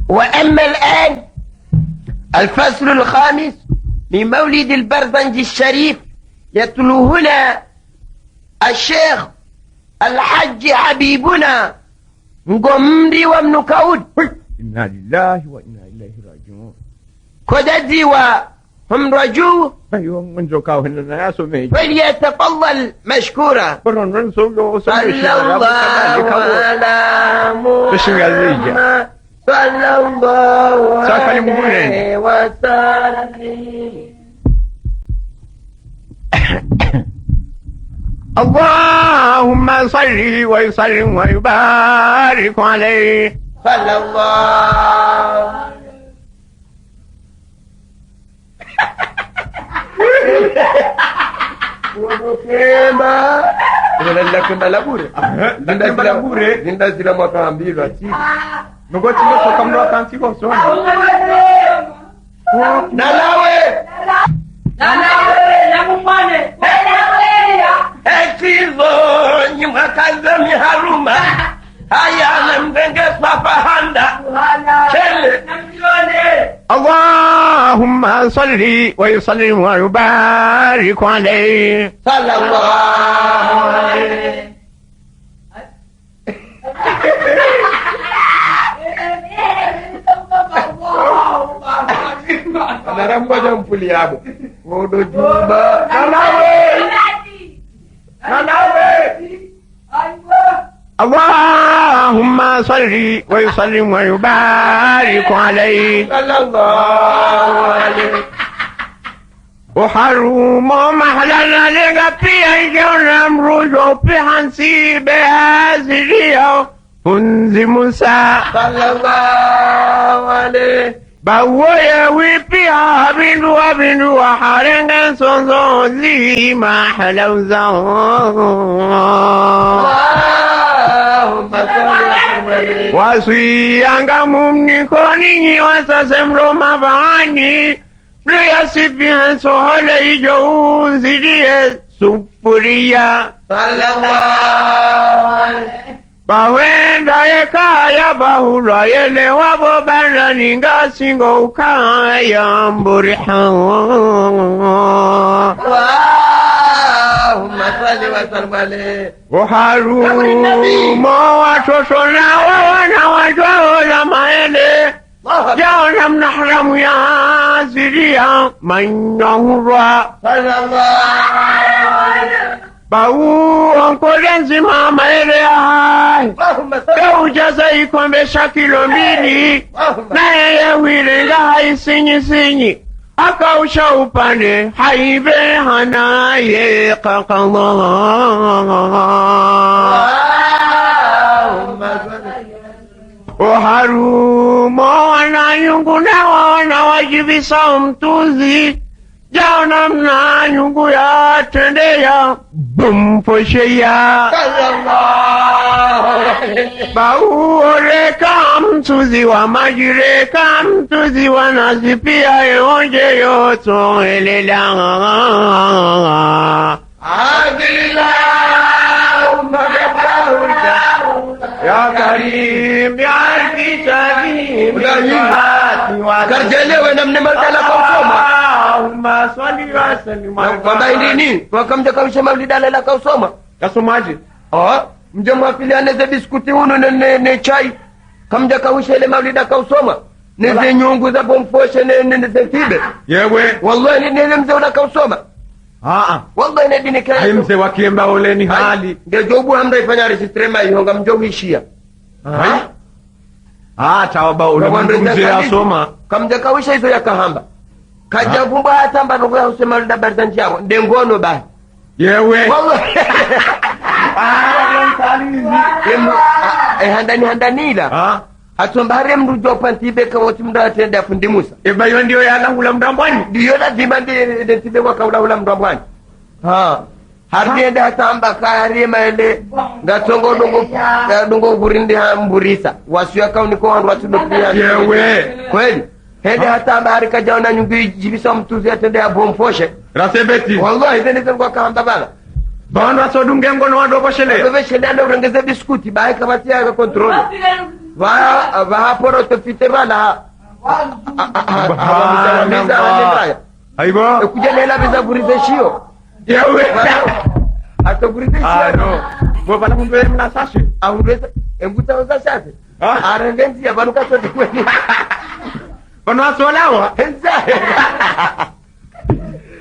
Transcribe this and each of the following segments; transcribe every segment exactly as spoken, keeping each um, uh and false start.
وأما الآن الفصل الخامس من مولد البرزنجي الشريف، يتلوه لنا الشيخ الحاج حبيبنا Ngomri wa Mnukaudi. Hui! Inna lillahi wa inna ilaihi rajiun. Kodadziwa humrajuu. Ayo, ngonjo kawo hena na yasome. فليتفضل مشكورا. Bora nonso yo some Sharabu kadhalika wo. صلى الله على محمد. Shingazidja. صلى الله Safali mgune. عليه وسلم. اللهم صل وسلم وبارك عليه. صلى الله. Ilo la kemba la bure. Aha, la kemba la bure. Zinda zila mwaka hambilwa, ati. Nungo tsingo soka mlo kanti ko soni. Nalawe. Nalawe, namumane. Ekizo, nyi mwakaze miharuma. Haya, namvenge swapa handa. Kele. اللهم صل وسلم وبارك عليه. صلى الله عليه. Anaramba jampuli yabo. Wodo juba. Nalawe. Nalawe. اللهم صل وسلم وبارك عليه. صلى الله عليه. Oharuma mahala nalenga piya ngiona mrujo piya hansi be haziriya funzi Musa. صلى الله عليه. Bawoye wipiya habindu habindu waharenge nsonzo nzima halauza. اللهم صل وسلم عليه. Waswiyanga mumnikoni nyi wasase mlo mavani. Mlo yasipiha nsohole ijo unziliye sufuriya. صلى الله عليه. Bahwenda yekaya bahulwa yele wabo bana ninga singo ukaya mburiha. اللهم صل وسلم عليه. Oharuma watoto na wana wajo la maele. Jaona mna haramu ya ziriya manyahurwa. صلى الله عليه. Bawu onkole ndzima maele yahahe. اللهم صل. Be ujaza ikombe sha kilo mbili. اللهم. Naye yewile nga hayisinyisinyi. Hakausha upande haibe hanaye kakala. اللهم صل. Oharuma wana nyungu na wana wajibisa omtuzi. Jaona mna nyungu ya tende ya bumfosheya. صلى الله عليه. Bawu oleka mtuzi wa majireka mtuzi wa nazi piya yonje yotohelela. عاجل اللهم بفضلك يا كريم بعرش شريف. Ibrahim. Karjelewe namna mardala kausoma. اللهم صل وسلم وبارك. Kwamba indini, wakamja kawisha maulida lela kausoma. Kasomaje? Oh, mje mwafiliane ze biskuti unu ne, ne, ne chai. Kamja kawisha ile maulida kausoma. Ne ze nyungu za bomfoshe ne, ne, ne ze fibe. Yewe. Wallahi, ne, ne, ne mze ula kausoma. Aa. Wallahi, ne dini kaya. Ayi mze wa kiemba ole ni hali. Nde jobu hamra ifanya enregistrement iho ngamjo wishiya. Ayi. Aa, tawaba ole mze asoma. Kamja kawisha izo yakahamba. Kaja vumba hata mba nongo ya usema lida barza njabo. Nde ngono bahi. Yewe. Wallahi. Ah, msalizi. Yemru, ah, eh, handani, handani ila. Ah. Hatsomba hare mdru djo pantsi be ka wotsi mdru atrende afundi Musa. Eba yo ndiyo yalahula mdru ambwani? Ndiyo lazima ndi, ndi ntsibe waka ulahula mdru ambwani. Ha. Hari ende hatamba ka hari ema ele. Ngatsongo dungo, ya dungo vurindi hamburisa. Wasiya kauniko wandru watsi do piya. Yewe. Kweli. Hende hatamba hari kajaona nyungu ijibisa mtuzi atrende ya bomfoshe. Rasebeti. Wallahi, zene zangu akahamba bala. Ba wandru watsodunge ngono wandru wakoshele. Wandru wakoshele anda urengeze biskuti, bae kamati ya contrôle. Pvaha, pvaha poro tofite pvala. Subhanallah. Haibo. Ekudja nela beza vurize shiyo. Yewe. Ato vurize shiyo. Ah, no. Bo pvala mundru emna sashe. Ahureza, enguta oza sashe. Ah. Arenge ndziya, pvanu kasoti kweni. Pvanu asolawa. Enza.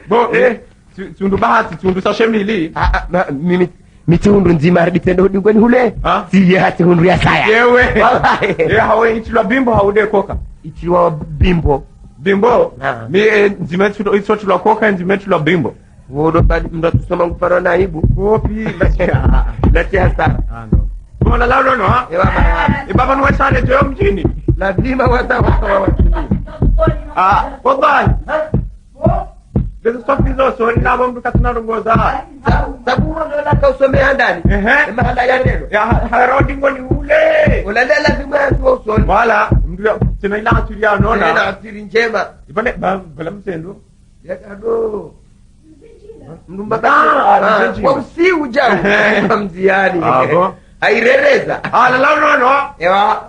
Bo, eh, tsi-, tsihundru bahati, tsihundru sashe mbili. Ah, ah, na, mimi, mi tsihundru ndzima, ridi tsende hudingoni hule. Ah? Tsiye ha tsihundru ya saya. Yewe. Wallahi. Eh, hawe itsilwa bimbo, hau de koka? Itsilwa bimbo. Bimbo? Ah. Mi, eh, ndzima itsilwa, itsilwa koka, ndzima itsilwa bimbo. Wodo badi mndru atusoma nguparo na aibu. Wopi, lati, ah, ah. Lati hasara. Ah, no. Bo lala unono, ha? Ewa, marahaba. E baba nuwe sale, djo mdjini. Lazima wata, wata, wa, wa. Ah, wallahi. Ha? Lezo swafi zo, so, ni nabo mndru katsina rongoza. Sa-, sabu wono la ka usome handani. Ehe. E mahala ya lelo. Ya, ha, ha, rodi ngoni ule. Ola nde lazima ya tuwa usoni. Wala, mndru ya, tsina ila atiri ya nona. Ila atiri ndjema. Ipvane, ba, bala mtsendo. Ya kado. Mndru mbaka. Ah, ah, mtsendo. Kwa usiu djau. Kwa mdziani. Ah, bo. Airereza. Ah, lala unono. Ewa.